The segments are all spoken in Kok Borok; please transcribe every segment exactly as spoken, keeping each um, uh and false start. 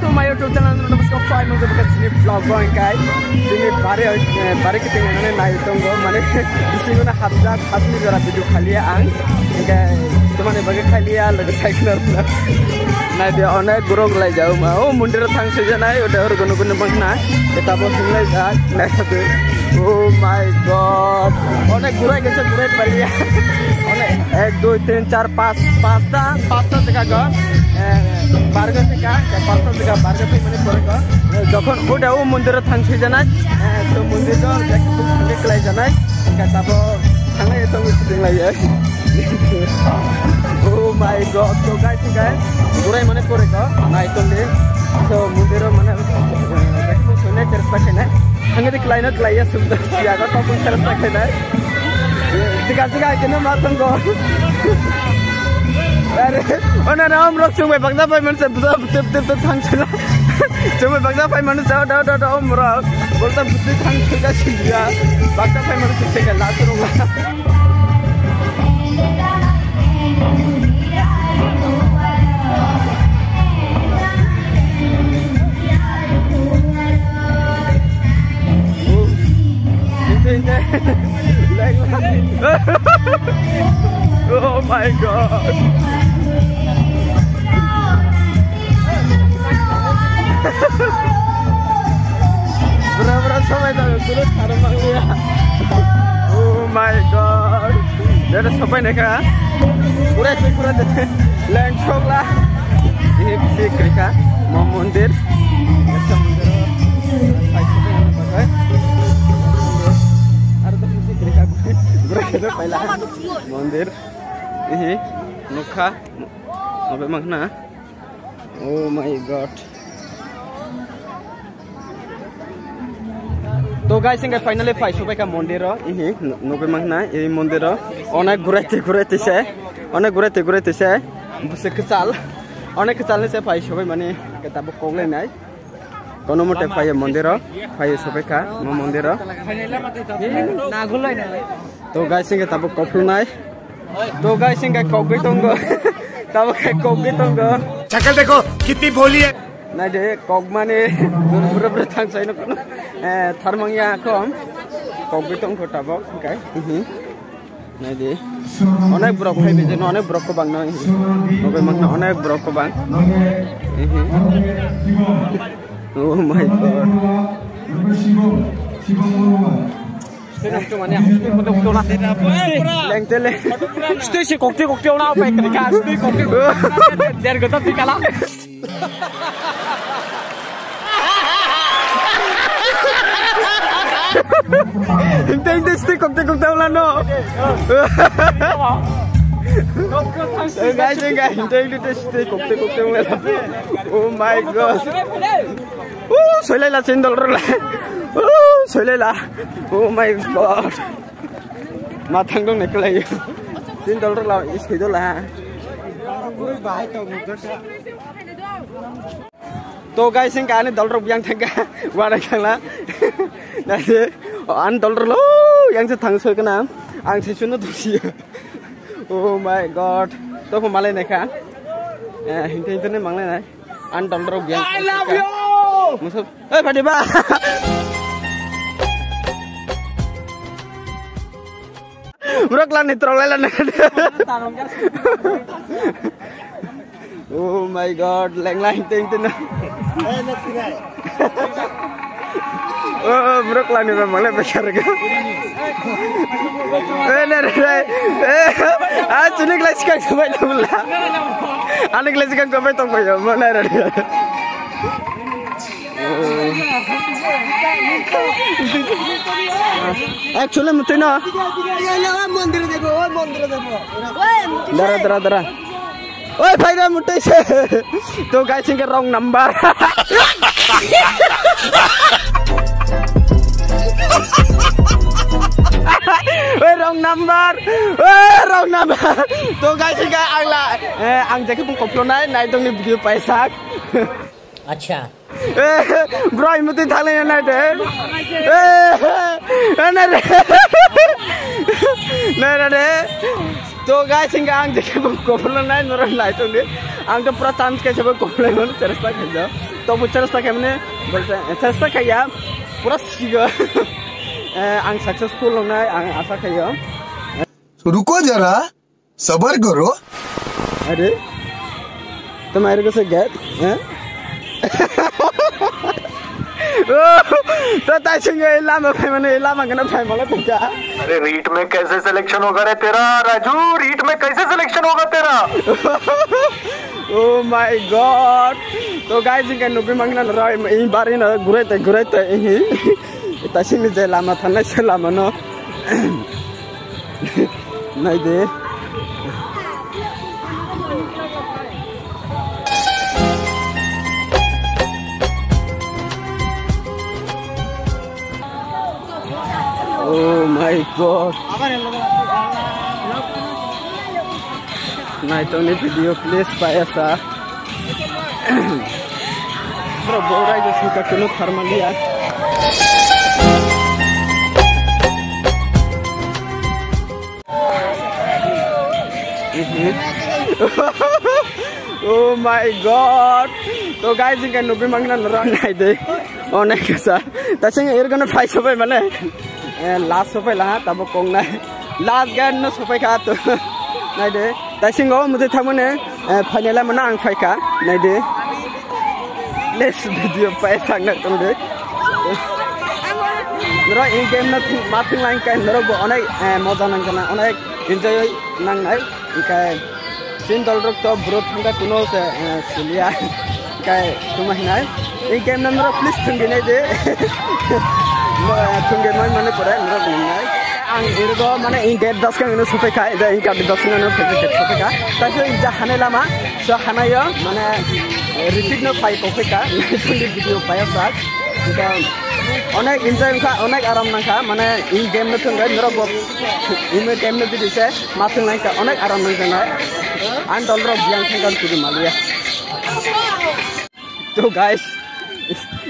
To my YouTube channel, namaskar, five months of Kashmir vlog going guys. Tini bare, eh, bare kiting nang nai tongo, mane, bisingo na hapjak, asli jora video khali ang. Hingke, tumani bage khali ang, lage cycle na. Nai de, onek borok lai jao ma. O, mondir thang se janai, o, de, or gunu gunu bang na. Eta bo hinglai jak, nai de. Oh my God. Onek gurai gese gurai paliya. Onek, ek, dui, tin, char, pas, pasta, pasta jaga go. Eh, barga jaga, pasta jaga, barga jaga mane pore go. Eh, jokhon uda o mondir thang se janai, eh, so mondir do, jak thang se klai janai. Hingke tabo thangnai tong sitting lai, eh. Oh my God, to guys, guys, gurai mane pore go, nai tong de. So, mondir mane, eh, jak thang se nature sa kene. Hingke de klai na klai ya, sum da siya go, to pun nature sa kene. Tiga, tiga, kene ma tong go. Are, ona na om rok sung bai bangda bai man se, buda, tip, tip, tip, thang sila. Chumui baksa phai manu chao dao dao dao morok. Bolta bwtwi thang thwika sikya. Baksa phai manu sikya la surunga. Oh my God. Bura bura sobai tong, kuno tharmang ya. Oh my God. Dada sobai naikha. Bura twi bura twi. Leng chokla. Ini bisi krika. Mo mondir. Esa mondir. Sai sobai naikha. Aro to bisi krika. Bura kena paila. Mondir. Ihi. Nukha. Obe mangna. Oh my God. To guys, hingke finally phai sobai kha mondiro. Ihi, no-, nugui mangna, ei mondiro. Onek gurai twi, gurai twi se. Onek gurai twi, gurai twi se. Bwswk kwchal. Onek kwchal ni se phai sobai mani, ke tabuk kok le nai. Kono mote phai mondiro, phai sobai kha, mo mondiro. To guys, hingke tabuk kok le nai. To guys, hingke kokgwi tongo. Tamo khe kokgwi tongo. शक्ल देखो, कितनी भोली है। Nai de, kok mane, bura bura thang sai no kono. Eh, tharmang ya kom. Kokgwi tongkho tabok, hingke. Mhm. Nai de. Onek borok phai bije no, onek borok ko bang no. Obe mak no, onek borok ko bang. Mhm. Oh my God. Lengtele. Stay se kokte kokte ona apa ekri ka, stay kokte kokte. Der gota tikala. Hingte hingte stay kokte kokte ona no. Guys, guys, hingte hingte stay kokte kokte ona. Oh my God. Uh, soilai la chin dol rok la. Uh, soilai la. Oh my God. Ma thang dong ne klai. Chin dol rok la is khido la. To guys, hingke ani dol rok yang thangka. Wara khangla. Nase an dol rok lo yang se thang soi kana. Ang se chuno dosi. Oh my God. To ko malai naikha. Eh, hingte hingte ne manglai nai. An dol rok biang. I love you. Musup. Eh, phadi ba. Bro, klan ni trolai la na. Oh my God, leng lain ting ting. Oh, bro, klan ni ba male besar ga. Eh, ne, ne, ne. Eh, ah, chini kelas sekarang sampai tu lah. Ani kelas sekarang sampai tu apa ya? Mana ada dia? Actually, mutai na. Dara, dara, dara. Oi, phaida mutai se. To guys, hingke wrong number. Oi, wrong number. Oi, wrong number. To guys, hingke ang la, eh, ang jake bung koplo nai, nai tong ni video paisak. Acha. Eh, bro, imutwi thanglai nai de. Eh, eh, nai de. Nai de. To guys, hingke ang je kebo kopolo nai norok nai tongdi. Ang to pura chance kaisa bo kopolo mano cheresta khaija. To bo cheresta khaimani, cheresta khaiya pura sigo. Eh, ang successful wngnai ang asa khaio. रुको जरा, सबर करो। Are? Tama ere kose get? Eh? To tai sing ei lama phai mane, ei lama gana phai mala tongka. अरे रीट में कैसे सिलेक्शन होगा रे तेरा राजू, रीट में कैसे सिलेक्शन होगा तेरा? Oh my god. To guys, hingke nugui mangna roi, i bari na gurai tai, gurai tai, ihi. Tai sing ni je lama thanai se lama no. Nai de. Oh my god. Naitokni video please payasa. Bro, bo raijak singka kuno pharmaliya. Oh my god. To guys, hingke nugui mangna norok nai de. Onek kesa. Tasing ergono phai sobai mane. Eh, last sobai la, tabo kong nai. Last gan no sobai kha to. Nai de. Tasing o mujhe thamone, eh, final mana ang phai kha. Nai de. Next video pai thangna tong de. Norok in game no thung, ma thung lang kai norok bo onek, eh, moja nang kana, onek enjoy nang nai. Kai sin dol rok to bro thangka kuno se, eh, sulia. Kai tuma hinai. In game no norok please thung gini de. Mo, eh, thung gini mane pore norok nai. Ang irgo mane in game das kang no sopai kai, de in game das kang no sopai kai, sopai kai. Tai se ja hanai lama. So hanayo mane, eh, repeat no pai kokoi ka, naitokni video paya sak. Hingke onek enjoy wngkha, onek aram nangkha, mane in game no thwngkha, norok bo in game no jodi se ma thwng nangkha, onek aram nangkha na. Ang dol rok biyang thangkha tuli maliya. To guys,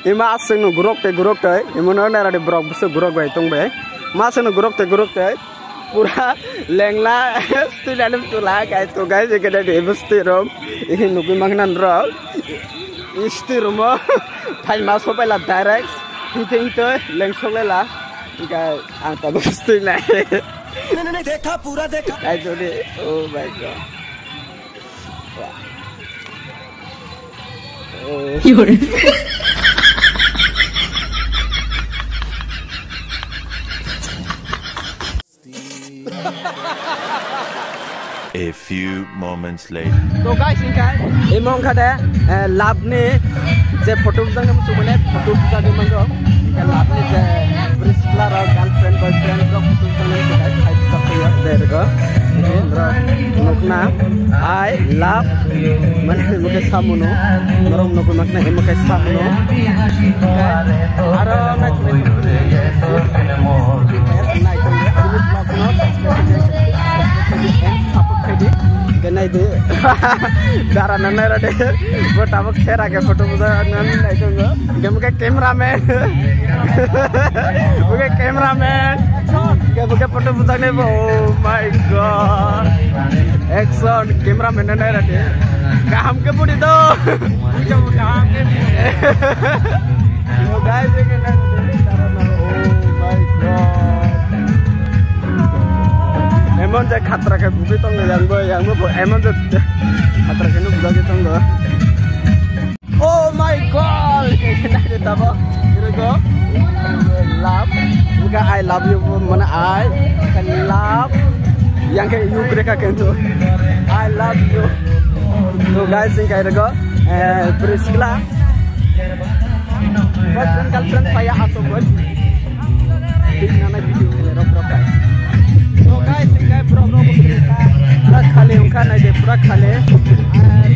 ima aswk no gurok te gurok te, imo no nara de borok bwswk gurok bai tong bai. Ma aswk no gurok te gurok te. Pura lengla stui lalim tula kai to guys, ekada de stui rom. Ihi nugui mangnan rok. Stui romo. Phai ma sobai la direct. Hingte hingte lengsok lela. Hingke ang tabuk stui nai. नहीं, नहीं, नहीं, देखा, पूरा देखा। Kai to de. Oh my god. A few moments later. To guys, hingke imo wngkha de, eh, love ni je photo bujak ni muchung mane photo bujak ni mango. Hingke love ni je bwrwi sikla rok, girlfriend, boyfriend rok photo bujak ni muchung guys, hai bujak phaio de rego. Hingke norok nukna, I love, mane imo khe samuno, norok nukui makna imo khe samuno. Aro nai Hingke nai di. Dara na nai rade. Bo tabuk sera ke photo buja nan nai tongo. Hingke bo ke cameraman. Bo ke cameraman. Hingke bo ke photo buja nai bo. Oh my god. Action cameraman na nai rade. Kaham ke budi do. Kaham ke. Oh, guys, ini kan, oh my god. Emon je khatra khe bugwi tongo, yang bo, yang bo, emon je khatra khe no bugwi tongo. Oh my god. Ini tabo, ini go. Love. Buka I love you, mana I love. Yang ke you kre ka kento. I love you. To guys, ini kayak go. Eh, bwrwi sikla. Boyfriend, girlfriend, paya asok boy. Bini nana video khaile rok rok kai. To guys, hingke borok rok bo pura khali wngkha, nai de pura khali. Ah,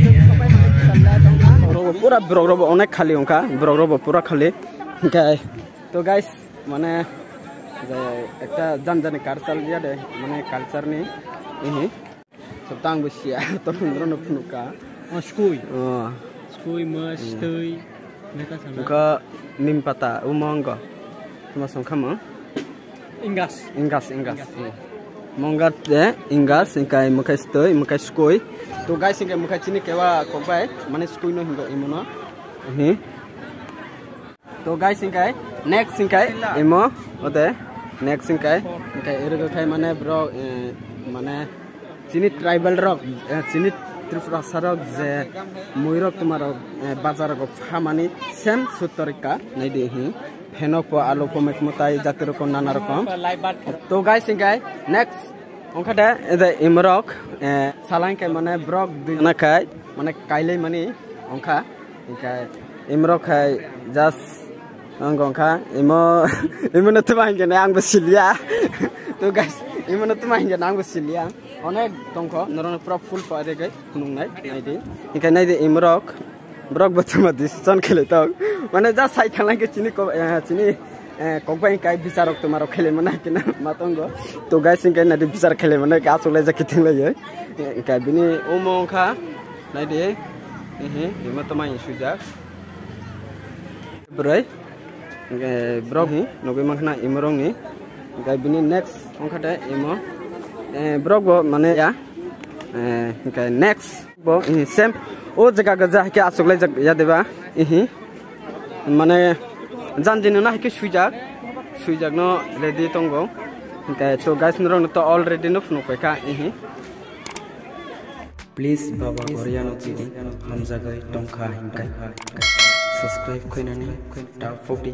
chwng sopai mani salai tongkha. Borok bo pura borok rok bo onek khali wngkha, borok rok bo pura khali. Hingke to guys, mane je ekta jan jani culture ya de, mane culture ni, ihi. Sabta ang bo siya, to phungrok no phunukha. Oh, skui. Oh. Skui, mos, hmm, twi. Neta sama. Wngkha nim pata, omo wngkha. Tuma songkha mo? Ingas. Ingas, ingas. Ingas. Hmm. Mongat de ingas, hingkai mwkhai stoi, mwkhai skoi. To guys, hingkai mwkhai chini kewa kokbai, mane skoi no hingo imono. Hi. To guys, hingkai next hingkai imo, ode next hingkai, hingkai ero khai mane bro, eh, mane chini tribal rok, eh, chini Tripurasa rok je mui rok tuma rok, eh, bazar rok phamani same suttorika naidi hi. Phenok po, alu po, mekmo tai jati rokom nana rokom. To guys, hingkai next ongkha de, ede imrok, eh, salai kai mane brok dui na kai, mane kailai mani ongkha, hingkai imrok khai just ang ongkha imo, imo no tuma hingkhe ang bo siliya. To guys, imo no tuma hingkhe ang bo siliya. Onek tongkho, norok pura full pare kai phunuk nai, naidi. Hingkai naidi imrok. Borok bo tuma decision khelai tong. Mane ja sai thanglai khe chini ko, eh, chini, eh, kokbai kai bicharok tuma rok khelai mano kina matongo. To guys, hingke nadi bichar khelai mano ka asuk lai jak kiting lai. Eh, hingke bini omo wngkha naidi. Ehe, bima tuma sujak. Bwrwi. Hingke borok hi nugui mankha na imorok ni. Hingke bini next wngkha de imo. Eh, borok bo mane ya. Eh, hingke next. Bo, eh, same. O jaga ga ja haike asuk lai jak ya deba. Ihi. Mane, jan din na haike suijak. Suijak no ready tongo. Hingke to guys, norok no to already no phunuk paikha. Ihi. Please, Baba Oriano chini hamjagwi tongkha hingke subscribe khainani ta forty.